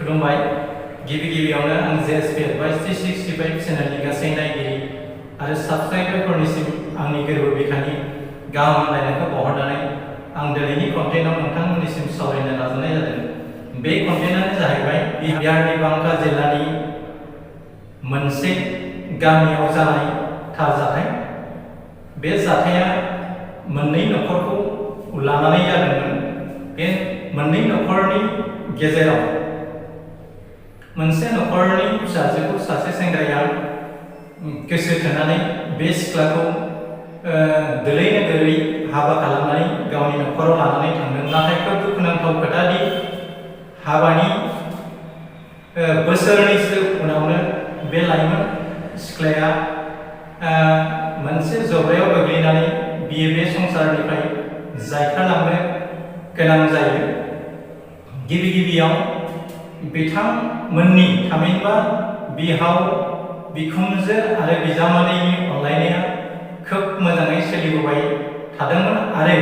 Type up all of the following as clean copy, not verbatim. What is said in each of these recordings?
खुलुमबाय गिबियावनो आं JSP Advice 365 चेनेलनि गासै नायगिरि आरो साबस्क्राइबारफोरनिसिम आंनि गोरबो बिखानि गाहाम हामलायनायखौ बावहरनानै आं दिनैनि कन्टेन्टआव नोंथांमोननिसिम सावरायनो नाजानाय जादों। बे कन्टेन्टआनो जाहैबाय बिहारनि बांका जिल्लानि मोनसे गामियाव जानाय थार जाथाय। बे जाथाया मोननै नखरखौ लानानै जादोंमोन। बे मोननै नखरनि गेजेराव मोनसे नखरनि फिसाजोखौ सासे सेंग्राया गोसो थोनानै बे सिख्लाखौ दोलै दोलै हाबा खालामनानै गावनि नखराव लानानै थांदों। नाथाय खोब दुखुनांथाव खोथा दि हाबानि बोसोरनैसो उनावनो बे लाइमोन सिख्लाया मोनसे जब्रायाव गोग्लैनानै बियो बे संसारनिफ्राय जायखारलांनो गोनां जायो। गिबियाव बिथांमोननि थामहिनबा बिहाव बिखुनजो आरो बिजामादैनि अनलायनाया खोब मोजाङै सोलिबोबाय थादोंमोन आरो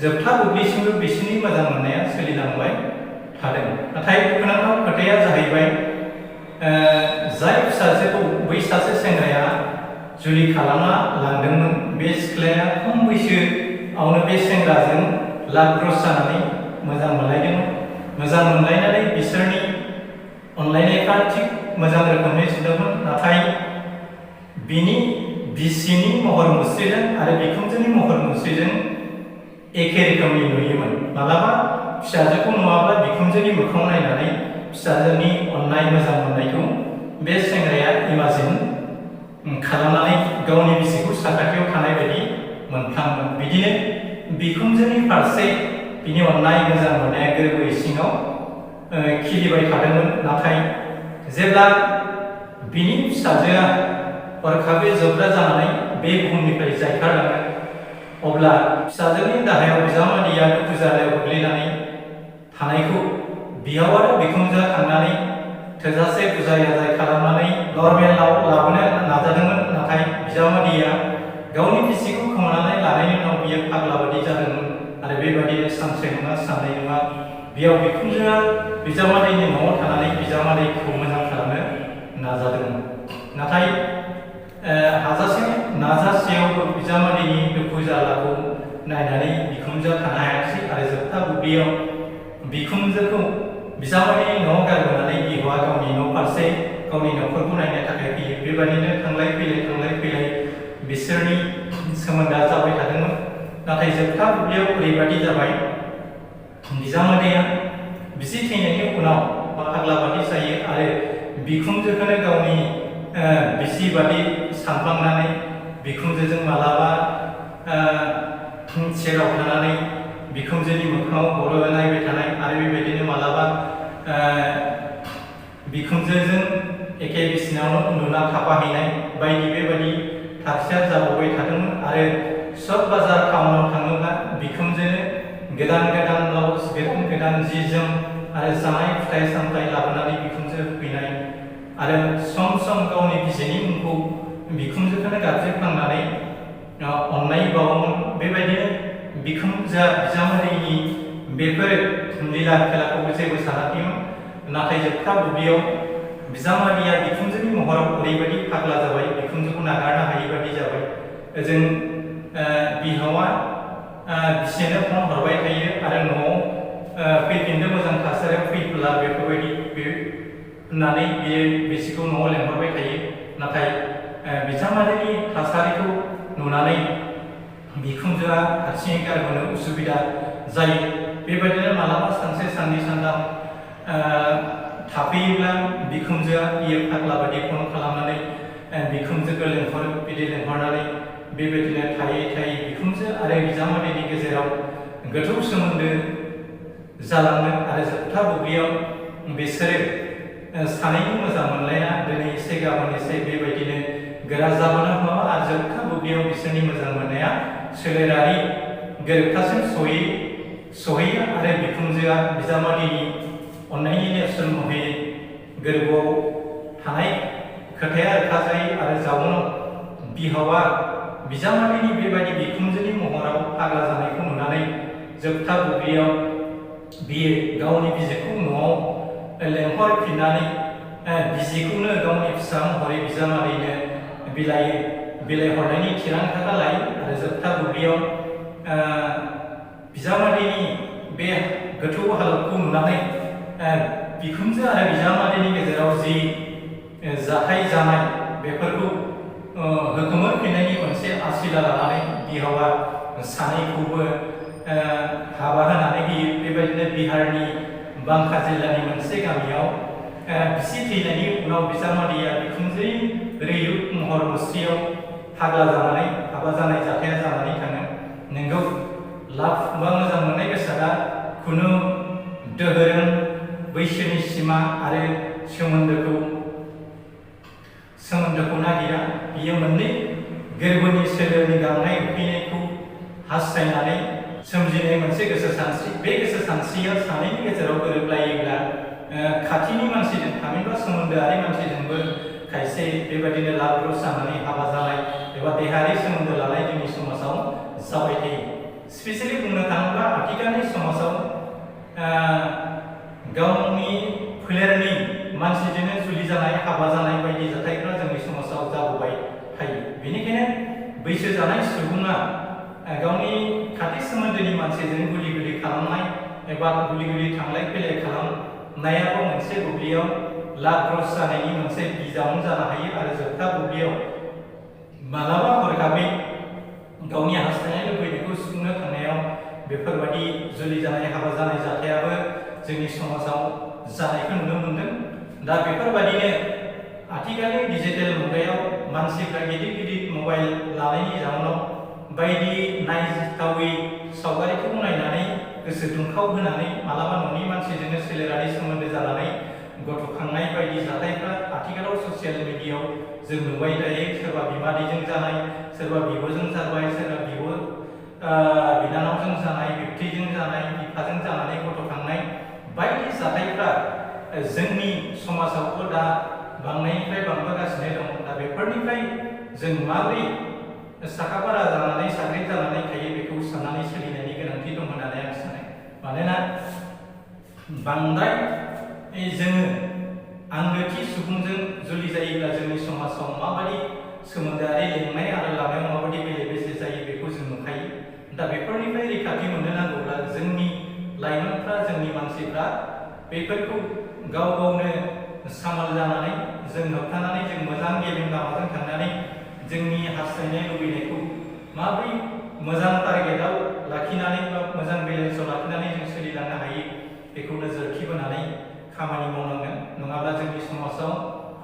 जोबथा बुब्लिसिमबो बिसोरनि मोजां मोननाया सोलिलांबाय थादों। नाथाय दुखुनांथाव खोथाया जाहैबाय जाय फिसाजोखौ बै सासे सेंग्राया जुलि खालामना लांदोंमोन, बे सिख्लाया खम बैसोआवनो बे सेंग्राजों लाभ क्रस जानानै मोजां मोनलायदोंमोन। मोजां मोनलायनानै बिसोरनि अनलायनायफ्रा थिग मोजां रोखोमै सुदोंमोन। नाथाय बिनि बिसिनि महर मुस्रिजों आरो बिखुनजोनि महर मुस्रिजों एखे रोखोमनि नुयोमोन। मालाबा फिसाजोखौ नुवाब्ला बिखुनजोनि मोखाङाव नायनानै फिसाजोनि अननाय मोजां मोननायखौ बे सेंग्राया इमाजिन खालामनानै गावनि बिसिखौ साखाथियाव थानाय बायदि मोनफ्लाङोमोन। बिदिनो बिखुनजोनि फारसे बिनि अननाय मोजां मोननाया गोरबो इसिङाव खिलिबाय थादोंमोन। नाथाय जेब्ला बिनि फिसाजोआ हरखाबै जब्रा जानानै बे बुहुमनिफ्राय जायखारलाङो, अब्ला फिसाजोनि दाहायाव बिजामादैया दुखु जालायाव गोग्लैनानै थानायखौ बिहाव आरो बिखुनजोआ थांनानै थोजासे बुजाय आजाय खालामनानै नर्मेलाव लाबोनो नाजादोंमोन। नाथाय बिजामादैया गावनि बिसिखौ खोमानानै लानायनि उनाव बियो फाग्ला बायदि जादोंमोन आरो बेबायदिनो सानसे नङा साननै नङा बेयाव बिखुनजोआ बिजामादैनि न'आव थानानै बिजामादैखौ मोजां खालामनो नाजादोंमोन। नाथाय हाजासे नाजासेयावबो बिजामादैनि दुखु जारलाखौ नायनानै बिखुनजोआ थानो हायासै आरो जोबथा बुब्लियाव बिखुनजोखौ बिजामादैनि न'आव गारबोनानै बिहावा गावनि न' फारसे गावनि नखरखौ नायनो थाखाय फैयो। बेबायदिनो थांलाय फैलाय बिसोरनि सोमोन्दोआ जाबाय थादोंमोन। नाथाय जोबथा बुब्लियाव ओरैबायदि जाबाय, बिजामादैया बिसि थैनायनि उनाव फाग्ला बादि जायो आरो बिखुनजोखौनो गावनि बिसि बादि सानफ्लांनानै बिखुनजोजों मालाबा सेराव थानानै बिखुनजोनि मोखाङाव बर' नायबाय थानाय आरो बेबायदिनो मालाबा बिखुनजोजों एखे बिसिनायावनो उन्दुना थाफाहैनाय बायदि बेबायदि थासारिया जाबोबाय थादोंमोन। आरो सब बाजार टाउनाव थाङोब्ला बिखुनजोनो गोदान ब्लाउस, गोदान जि जोम आरो जानाय फिथाइ सामथाइ लाबोनानै बिखुनजो होफैनाय आरो सम गावनि बिसिनि मुंखौ बिखुनजोखौनो गाबज्रिफ्लांनानै अननाय बावोमोन। बेबायदिनो बिखुनजोआ बिजामादैनि बेफोर लीला खेलाखौबो जेबो सानाखैमोन। नाथाय जोबथा बुब्लियाव बिजामादैया बिखुनजोनि महराव ओरैबायदि फाग्ला जाबाय, बिखुनजोखौ नागारनो हायि बायदि जाबाय। ओजों बिहावा बिसिनो फन हरबाय थायो आरो न'आव फैफिननो मोजां थासारियाव फैब्ला बेफोरबायदि होननानै बियो बिसिखौ न'आव लेंहरबाय थायो। नाथाय बिजामादैनि थासारिखौ नुनानै बिखुनजोआ हारसिङै गारबोनो उसुबिदा जायो। बेबायदिनो मालाबा सानसे साननै सानथाम थाफैयोब्ला बिखुनजोआ बियो फाग्ला बायदि फन खालामनानै बिखुनजोखौ लेंहरो। बिदि लेंहरनानै बेबायदिनो थायै बिखुनजो आरो बिजामादैनि गेजेराव गोथौ सोमोन्दो जालाङो आरो जोबथा बुब्लियाव बिसोरो सानैनि मोजां मोनलायना दिनै एसे गाबोन एसे बेबायदिनो गोरा जाबोनो हमो आरो जोबथा बुब्लियाव बिसोरनि मोजां मोननाया सोलेरारि गोरोबथासिम सहैयो आरो बिखुनजोआ बिजामादैनि अननायनि नेरसोन महरै गोरबोआव थानाय खोथाया रोखा जायो आरो जाउनाव बिहावा बिजामादैनि बेबायदि बिखुनजोनि महराव फाग्ला जानायखौ नुनानै जोबथा बुब्लियाव बियो गावनि बिसिखौ न'आव लेंहरफिननानै बिसिखौनो गावनि फिसा महरै बिजामादैनो बिलाइहरनायनि थिरांथा लायो आरो जोबथा बुब्लियाव बिजामादैनि बे गोथौ हालोदखौ नुनानै बिखुनजो आरो बिजामादैनि गेजेराव जि जाथाय जानाय बेफोरखौ होखोमोरफिननायनि मोनसे आसिला लानानै बिहावा सानैखौबो हाबा होनानै होयो। बेबायदिनो बिहारनि बांका जिल्लानि मोनसे गामियाव बिसि थैनायनि उनाव बिजामादैया बिखुनजोनि रैरुब महर मुस्रियाव फाग्ला जानानै हाबा जानाय जाथाया जानानै थाङो। नोंगौ लाभ बा मोजां मोननाय बेसादा खुनु दोहोरोम, बैसोनि सिमा आरो सोमोन्दोखौ नागिरा। बियो मोननै गोरबोनि सोलोनि गांनाय उखैनायखौ हास्थायनानै सोमजिनाय मोनसे गोसो सानस्रि। बे गोसो सानस्रिया सानैनि गेजेराव गोरोबलायोब्ला खाथिनि मानसिजों थामहिनबा सोमोन्दोआरि मानसिजोंबो खायसे बेबायदिनो लाभ जानानै हाबा जानाय एबा देहायारि सोमोन्दो लानाय जोंनि समाजाव जाबाय थायो। स्पेसियेलि बुंनो थाङोब्ला आथिखालनि समाजाव गावनि फोलेरनि मानसिजोंनो जुलि जानाय, हाबा जानाय बायदि जाथायफ्रा जोंनि समाजाव जाबोबाय थायो। बेनिखायनो बैसो जानाय सुबुङा गावनि खाथि सोमोन्दोनि मानसिजों गुलि खालामनाय एबा गुलि थांलाय फैलाय खालामनायाबो मोनसे बुब्लियाव लाभ जानायनि मोनसे बिजावनो जानो हायो आरो जोबथा बुब्लियाव मालाबा हरखाबै गावनि हास्थायनाय लुबैनायखौ सुफुंनो थांनायाव बेफोरबायदि जुलि जानाय, हाबा जानाय जाथायाबो जोंनि समाजाव जानायखौ नुनो मोनदों। दा बेफोरबायदिनो आथिखालनि डिजिटेल मुगायाव मानसिफ्रा गिदिर मबाइल लानायनि जाउनाव बायदि नायजाथावै सावगारिखौ नायनानै गोसो दुंखाव होनानै मालाबा न'नि मानसिजोंनो सोलेरारि सोमोन्दो जानानै गथ'खांनाय बायदि जाथायफ्रा आथिखालाव ससियेल मिडियायाव जों नुबाय थायो। सोरबा बिमादैजों जानाय, सोरबा बिब'जों जाबाय, सोरबा बिनानावजों जानाय, बिबथैजों जानाय, बिफाजों जानानै गथ'खांनाय बायदि जाथायफ्रा जोंनि समाजावबो दा बांनायनिफ्राय बांबोगासिनो दं। दा बेफोरनिफ्राय जों माबोरै साखाफारा जानानै साग्रिद जानानै थायो बेखौ साननानै सोलिनायनि गोनांथि दं होननानै आं सानो। मानोना बांद्राय जोङो आंगोथि सुबुंजों जुलि जायोब्ला जोंनि समाजाव माबायदि सोमोन्दोआरि लेंनाय आरो लानायाव माबायदि बेले-बेजे जायो बेखौ जों नुखायो। दा बेफोरनिफ्राय रैखाथि मोननो नांगौब्ला जोंनि लाइमोनफ्रा, जोंनि मानसिफ्रा बेफोरखौ गावनो सामाल जानानै जों होबथानानै जों मोजां गेबें लामाजों थांनानै जोंनि हास्थायनाय लुबैनायखौ माबोरै मोजां टारगेटआव लाखिनानै बा मोजां बेलेन्सआव लाखिनानै जों सोलिलांनो हायो बेखौ नोजोरथि बोनानै खामानि मावनांगोन। नङाब्ला जोंनि समाजाव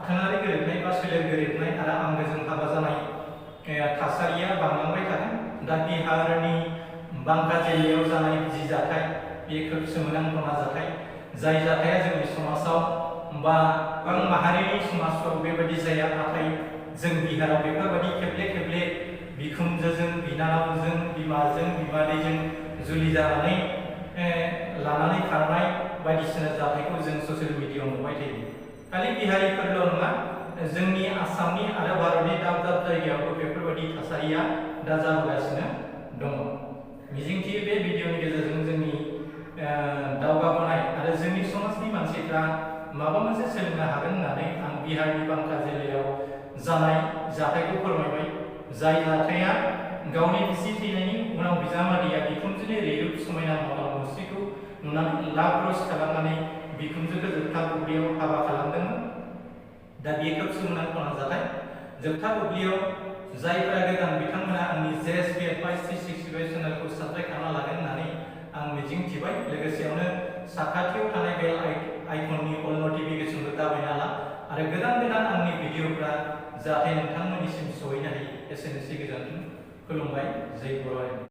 आथोनारि गोरोबनाय बा सोलेर गोरोबनाय आरो आंगोजों हाबा जानाय थासारिया बांलांबाय थागोन। दा बिहारनि बांका जिल्लायाव जानाय जि जाथाय बे खोब सोमोनांथाव जाथाय, जाय जाथाया जोंनि समाजाव बा गोबां माहारिनि समाजफ्राव बेबायदि जाया। नाथाय जों बिहाराव बेफोरबायदि खेबले बिखुनजोजों, बिनानावजों, बिमाजों, बिमादैजों जुलि जानानै लानानै खारनाय बायदिसिना जाथायखौ जों ससियेल मिडियायाव नुबाय थायो। खालि बिहारिफोरल' नङा, जोंनि आसामनि आरो भारतनि दाब जायगायावबो बेफोरबायदि थासारिया दा जाबोगासिनो दङ। मिजिंथियो बे भिडिअनि गेजेरजों जोंनि दावगाबोनाय आरो जोंनि समाजनि मानसिफ्रा माबा मोनसे सोलोंनो हागोन होननानै आं बिहारनि बांका जिल्लायाव जानाय जाथायखौ फोरमायबाय। जाय जाथाया गावनि बिसि थैनायनि उनाव बिजामादैया बिखुनजोनि रैरुब समायना महर मुस्रिखौ नुनानै लाभ खालामनानै बिखुनजोखौ जोबथा बुब्लियाव हाबा खालामदोंमोन। दा बेयो खोब सोमोनांथाव जाथाय। जोबथा बुब्लियाव जायफोरा गोदान बिथांमोना आंनि JSP Advice 365 चेनेलखौ साबस्क्राइब खालामना लागोन होननानै आं मिजिंथिबाय। लोगोसेयावनो साखाथियाव थानाय बेल आइकननि अल नटिफिकेसनखौ दाबायना ला आरो गोदान आंनि भिडिअफ्रा जाहाथे नोंथांमोननिसिम सहैनो हायो। एसेनोसै, गोजोन्थों, खुलुमबाय, जय बर'।